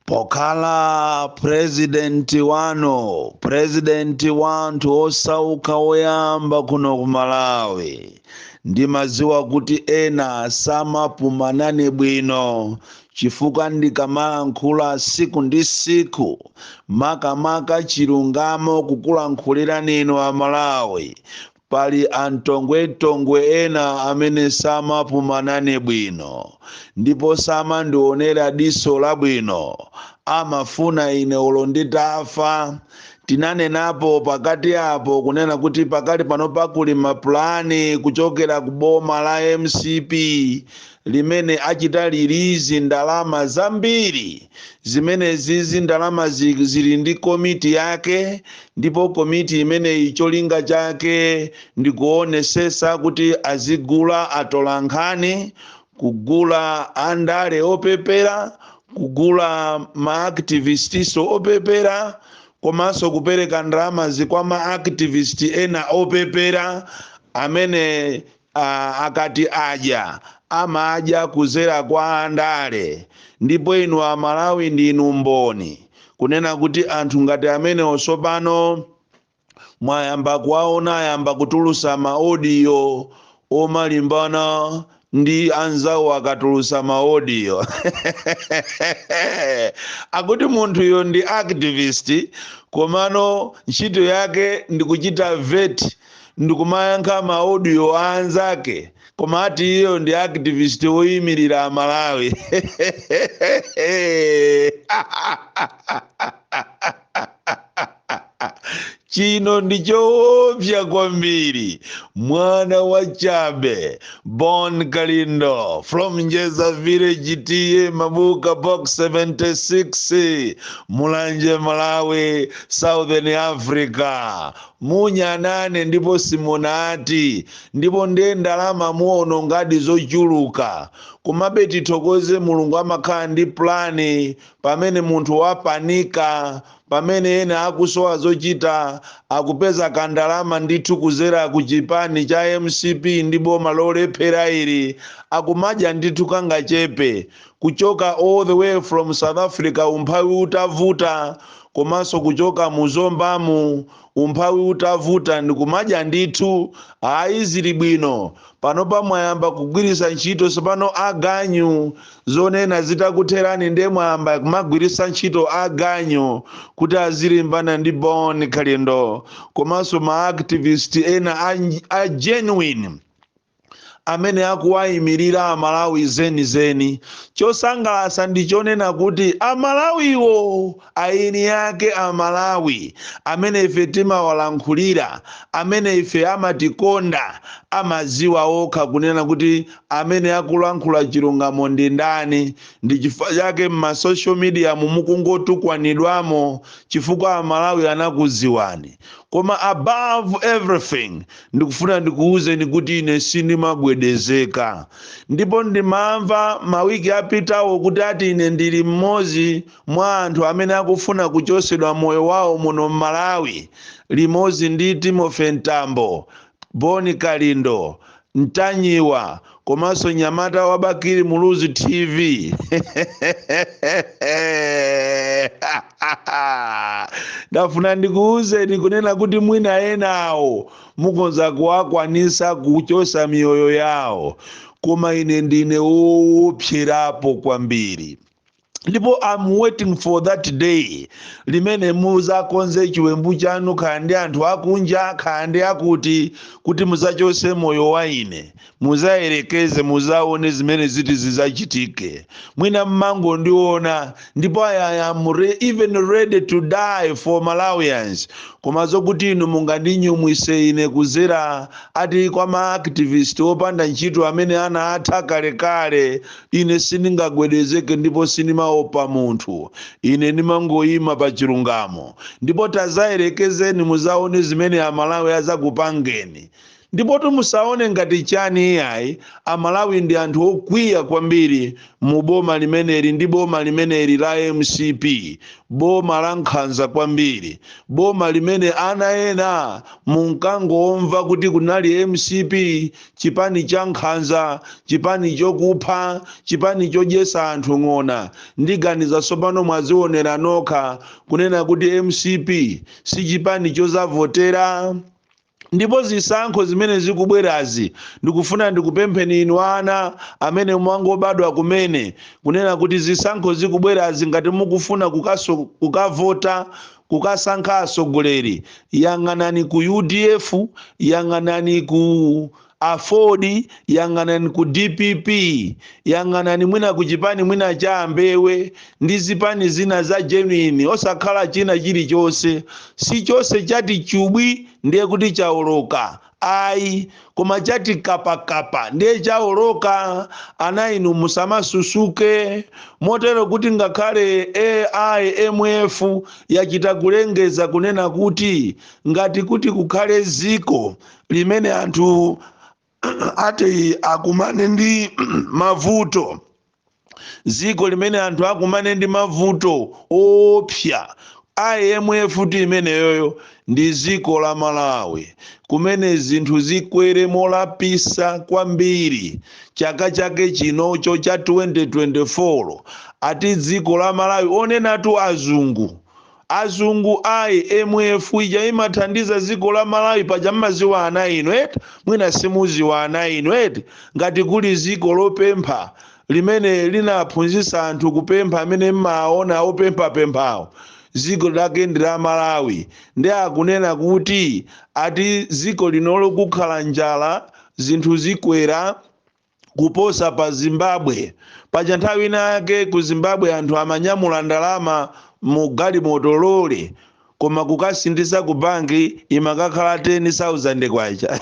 Pokhala purezidenti wanu, purezidenti wa anthu osauka woyamba kuno ku Malawi, ndimadziwa kuti ena samapumanane bwino chifukwa ndikamalankhula siku ndi siku, makamaka chilungamo, kukulankhulirani inu Amalawi, pali antongwetongwe ena amene samapumanane bwino ndipo samandionera diso labwino, amafuna ine ulo nditafa. Tinanenapo pakati apo kunena kuti pakali pano pakuli mapulani kuchokera ku boma la MCP limene achita release ndalama zambiri. Zimene zizi ndalama zili ndi komiti yake, ndipo komiti imeneyi cholinga chake ndikuonesesa kuti azigula atolankhani, kugula andale opepera, kugula maactivistiso opepera, komanso kupereka ndalama kwa maactivist ena opepera amene akati adya amadya kuzera kwa andale. Ndipo inu Amalawi ndinu mboni kunena kuti anthu ngati amene osopano mwayamba kuwaona ayamba kutulusa maaudio omalimbana ndi anzawo. Akatulusa maaudio akuti munthuyo ndi activist, komano ntchito yake ndikuchita vet, ndikumayankha maaudio a anzake, koma ati iyo ndi activist woyimirira Amalawi. Chino ndi choopsa kwambiri. Mwana wa chabe Bon Kalindo from Njeza Village, T/A Mabuka, Box 76, Mulanje, Malawi, Southern Africa. Munyanane ndipo simunati, ndipo ndiye ndalama muono ngati zochuluka. Komabe tithokoze Mulungu, amakhala ndi plani pamene munthu wapanika, pamene ena akusowa zochita, akupeza kandalama ndithu kuzera ku chipani cha MCP ndi boma lolephera ili, akumadya ndithu kangachepe kuchoka all the way from South Africa umphawi utavuta, komanso kuchoka muzombamu umphawi utavuta, ndikumadya ndithu. Ayi, zili bwino. Panopa mwayamba kugwiritsa ntchito sopano aganyu, zonena zitakutherani, ndiye mwayamba kumagwiritsa ntchito aganyu kuti azilimbana ndi Bon Kalindo komanso maactivist ena a genuine amene akuwayimirira Amalawi zenizeni. Chosangalatsa ndi chonena kuti Amalawiwo, aini yake Amalawi amene ife timawalankhulira, amene ife amatikonda, amaziwa okha kunena kuti amene akulankhula chilungamo ndi ndani. Ndi chifukwa chake m'ma social media mukungotukwanidwamo, chifukwa Amalawi anakuziwani. Koma above everything, ndikufuna ndikuwuzeni kuti ine sindimagwedezeka. Ndipo ndimamva mawiki apitawo kuti ati ine ndili mmodzi mwa anthu amene akufuna kuchosedwa moyo wawo muno m'Malawi, limodzi ndi Timothy Mtambo, Boni Kalindo, Mtanyiwa komanso nyamata wa Bakili Muluzi TV. Ndafuna ndikuwuzeni kunena kuti mwina enawo mukonza kuwakwanisa kuchosa miyoyo yawo, koma ine ndine woopserapo kwambiri. Ndipo I'm waiting for that day limene muzakonze chiwembu chanu, kaya ndi anthu akunja, kaya ndi akuti, kuti muzachose moyo wa ine. Muzayerekeze, muzaone zimene ziti zizachitike. Mwina mmangondiona, ndipo I am even ready to die for Malawians. Koma zokuti inu mungandinyumwise ine kuzera ati kwa maactivist opanda ntchito amene anatha kalekale, ine sindingagwedezeke ndipo sindimaopa munthu. Ine ndimangoyima pa chilungamo. Ndipo tazayerekezeni, muzaone zimene Amalawi azakupangeni. Ndipotu musaone ngati chani iyayi, Amalawi ndi anthu okwiya kwambiri mu boma limeneli ndi boma limeneli la MCP, boma la nkhanza kwambiri, boma limene ana ena munkangomva kuti kunali MCP, chipani cha nkhanza, chipani chokupha, chipani chodyesa anthu ng'ona. Ndiganiza tsopano mwazionera nokha kunena kuti MCP si chipani chozavotera. Ndipo zisankho zimene zikubwerazi, ndikufuna ndikupempheni inu ana amene mwangobadwa kumene, kunena kuti zisankho zikubwerazi, ngati mukufuna kukavota, kukasankha atsogoleri, yang'anani ku UDF, yang'anani ku AFORD, yang'anani ku DPP, yang'anani mwina ku chipani mwina cha Ambewe ndi zipani zina za genuine, osakhala china chilichonse. Si chonse chati chubwi ndiye kuti chaoloka, ayi, koma chati kapakapa ndiye chaoloka. Ana inu, musamasusuke motero kuti ngakhale IMF yachita kulengeza kunena kuti ngati kuti kukhale ziko limene anthu ati akumane ndi mavuto, ziko limene anthu akumane ndi mavuto opsa, IMF ti imeneyoyo ndi ziko la Malawi, kumene zinthu zikwere molapisa kwambiri chaka chake chinocho cha 2024. Ati dziko la Malawi, onenatu azungu, azungu IMF ija imathandiza dziko la Malawi paja mmaziwa ana inu eti? Mwina simuziwa ana inu eti? Ngati kuli ziko lopempha limene linaphunzitsa anthu kupempha, amene mmaona opemphapemphawo, dziko lake ndi la Malawi. Ndi akunena kuti ati dziko linolo kukhala njala, zinthu zikwera kuposa pa Zimbabwe. Paja nthawi ina yake ku Zimbabwe anthu amanyamula ndalama mu galimoto lole, koma kukasindisa ku banki imakakhala 10,000 kwacha.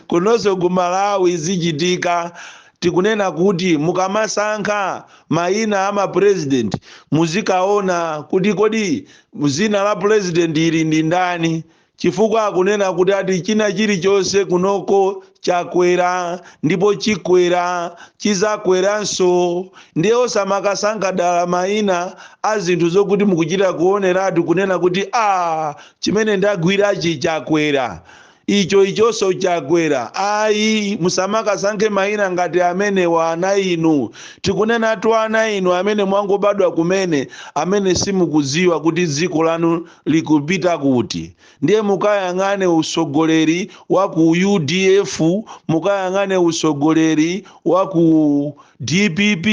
Kunonso ku Malawi zichitika. Tikunena kuti mukamasankha mayina a mapresident, muzikaona kuti kodi zina la president ili ndi ndani, chifukwa akunena kuti ati china chilichonse kunoko chakwera ndipo chikwera, chizakweranso. Ndiye osamakasankha dala mayina a zinthu zokuti mukuchita kuoneratu kunena kuti a chimene ndagwirachi chakwera, icho ichonso chakwera. Ayi, musamakasankhe mayina ngati amenewa, ana inu. Tikunenatu ana inu amene mwangobadwa kumene, amene simukudziwa kuti dziko lanu likupita kuti. Ndiye mukayang'ane usogoleri wa ku UDF, mukayang'ane usogoleri wa ku DPP,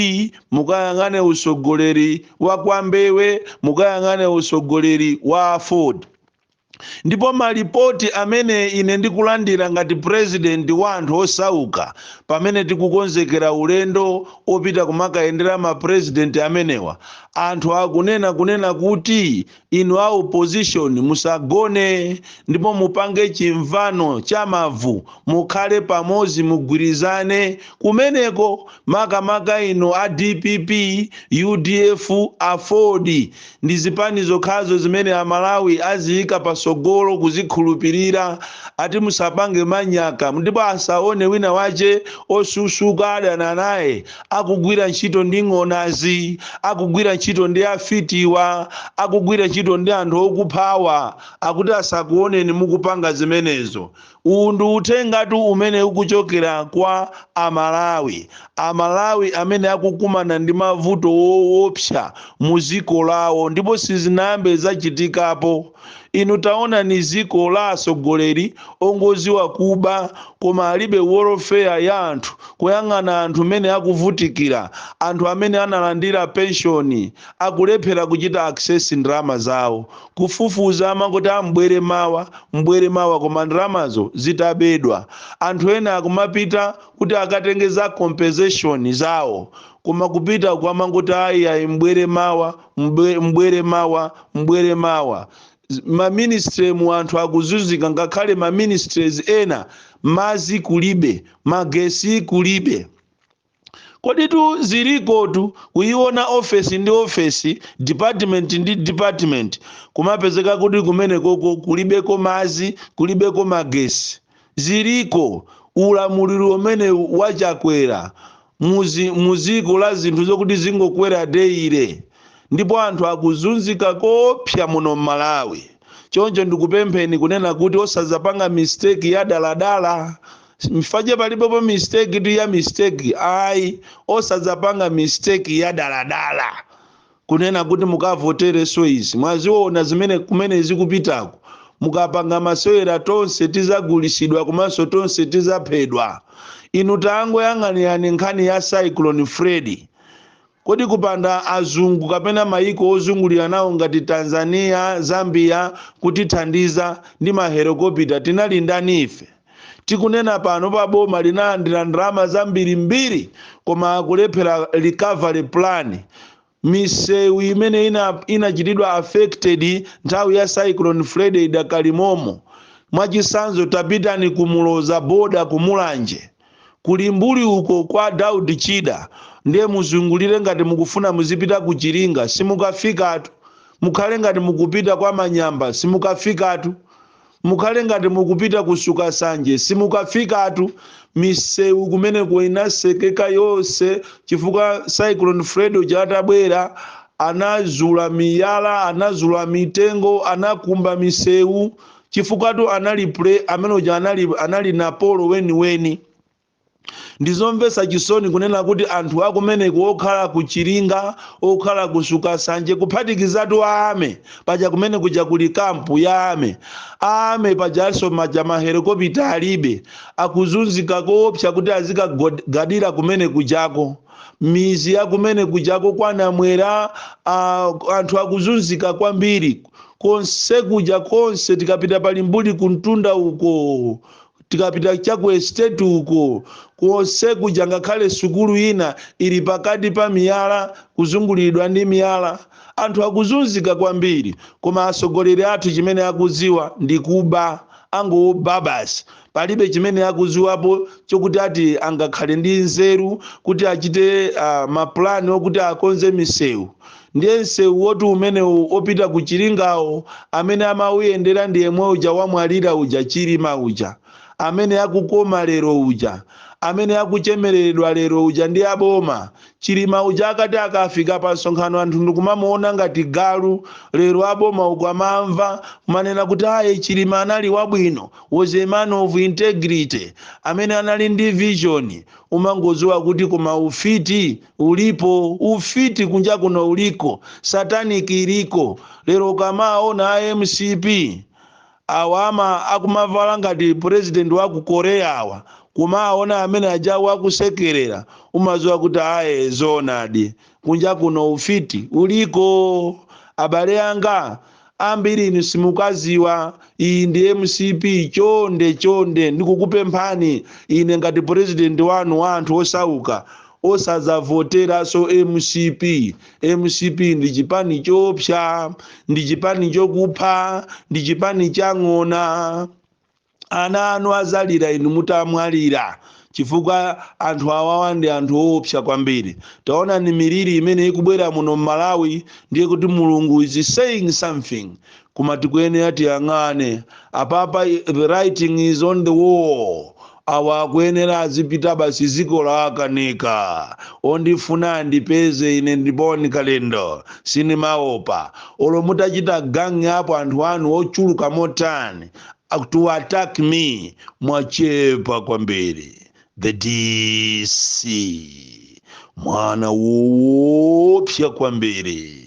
mukayang'ane usogoleri wa kwambewe, mukayang'ane usogoleri wa AFORD. Ndipo malipoti amene ine ndikulandira ngati president wa anthu osauka, pamene tikukonzekera ulendo opita kumakayendera mapresident amenewa, anthu akunena kunena kuti inu a opposition musagone, ndipo mupange chimvano cha mavu, mukhale pamodzi, mugwirizane kumeneko, makamaka inu a DPP, UDF, AFORD. Ndi zipani zokhazo zimene Amalawi aziyika pasogolo kuzikhulupirira. Ati musapange manyaka, ndipo asaone wina wache osusuka adana naye akugwira ntchito ndi ng'onazi, akugwira ntchito ndi afitiwa, akugwira ntchito ndi anthu okuphawa. Akuti asakuoneni mukupanga zimenezo. Uwu ndi uthengatu umene ukuchokera kwa Amalawi, Amalawi amene akukumana ndi mavuto woopsa mu ziko lawo, ndipo sizinayambe zachitikapo. Inu taona, ni ziko la atsogoleri ongoziwa kuba koma alibe welfare ya anthu, kuyang'ana anthu mmene akuvutikira. Anthu amene analandira penshoni akulephera kuchita access ndalama zawo, kufufuza amangoti ambwere mawa, mbwere mawa, koma ndalamazo zitabedwa. Anthu ena akumapita kuti akatenge za compensation zawo, koma kupita kwamangoti ayi ayi, mbwere mawa, mbwere mawa, mbwere mawa. Maministry mu anthu akuzunzika, ngakhale maministries ena mazi kulibe, magesi kulibe. Koditu zilikotu kuiona ofesi ndi ofesi, department ndi department, kumapezeka kuti kumenekoko kulibeko mazi, kulibeko magesi. Ziliko. Ulamuliro umene wachakwera muziko la zinthu zokuti zingokwera daily, ndipo anthu akuzunzika kopsa muno m'Malawi. Choncho ndikupempheni kunena kuti osazapanga mistake ya daladala. Mfaje palipopo mistake tu ya mistake, ayi. Osazapanga mistake ya daladala kunena kuti mukavotereso izi. Mwaziona zimene kumene zikupitako. Mukapanga masewera, tonse tizagulisidwa komanso tonse tizaphedwa. Inu tangoyang'anirani nkhani ya Cyclone Freddy. Kodi kupanda azungu kapena maiko ozungulira nawo ngati Tanzania, Zambia kutithandiza ndi mahelikopita, tinali ndani ife? Tikunena pano, pa boma linalandira ndalama zambirimbiri koma akulephera recovery plan. Misewu imene inachitidwa affected nthawi ya Cyclone Freddy idakalimomo. Mwachisanzo, tapitani kumuloza boda, kumulanje, kuli mbuli uko kwa Daud Chida, ndiye muzungulire ngati mukufuna muzipita ku Chiringa, simukafikatu. Mukhale ngati mukupita kwa Manyamba, simukafikatu. Mukhale ngati mukupita ku Sukasanje, simukafikatu. Misewu kumeneko inasekeka yonse chifukwa Cyclone Freddy uja atabwera anazula miyala, anazula mitengo, anakumba misewu, chifukwa anali pre amene uja anali napolo weniweni. Ndizomvetsa chisoni kunena kuti anthu akumeneko okhala ku Chiringa, okhala ku Sukasanje, kuphatikizatu ame paja kumene kuja kuli camp ya ame, ame pajanso maja mahelikopita alibe, akuzunzika koopsa kuti azikagadira kumene kujako. Mizi ya kumene kujako kwanamwera, anthu akuzunzika kwambiri konse kuja konse. Tikapita palimbuli kuntunda uko, tikapita chaku estate uko, konse kuja, ngakhale sukulu ina ili pakati pa miyala, kuzungulidwa ndi miyala. Anthu akuzunzika kwambiri, koma atsogoleri athu chimene akudziwa ndi kuba, angoba basi. Palibe chimene akudziwapo chokuti ati angakhale ndi nzeru kuti achite mapulani okuti akonze misewu. Ndiye msewu woti umenewu opita ku Chiringawo, amene amawuyendera ndi yemwe uja wamwalira uja, Chilima uja, amene akukoma lero uja, amene akuchemereredwa lero uja ndi aboma. Chilima uja akati akafika pa msonkhano, anthu ndikumamuona ngati galu. Lero aboma uku amamva kumanena kuti ayi, Chilima anali wabwino, was a man of integrity, amene anali ndi vision. Umangodziwa kuti koma ufiti ulipo, ufiti kunja kuno uliko, satanic iliko. Lero ukamaona a MCP awa ama akumavala ngati president wa ku Korea awa, kumaona amene ajawo akusekerera, umadziwa kuti aye, zoonadi, kunja kuno ufiti uliko. Abale anga ambiri inu simukaziwa, iyi ndi MCP. Chonde chonde, ndikukupemphani ine ngati president wanu wa anthu osauka, osadzavoteranso MCP. MCP ndi chipani chopsa, ndi chipani chokupha, ndi chipani chang'ona. Ana anu azalira inu mutamwalira, chifukwa anthu awawa ndi anthu owopsa kwambiri. Taona ni miliri imene ikubwera muno m'Malawi, ndiye kuti Mulungu is saying something. Koma tikuyenera tiyang'ane apapa, the writing is on the wall. Awa akuyenera azipita basi, ziko lawakanika. Ondifuna andipeze ine, ndi Bon Kalindo, sinimaopa. Olo mutachita gang apo anthu anu ochuluka motani to attack me, mwachepa kwambiri. The DC, mwana woopsa kwambiri.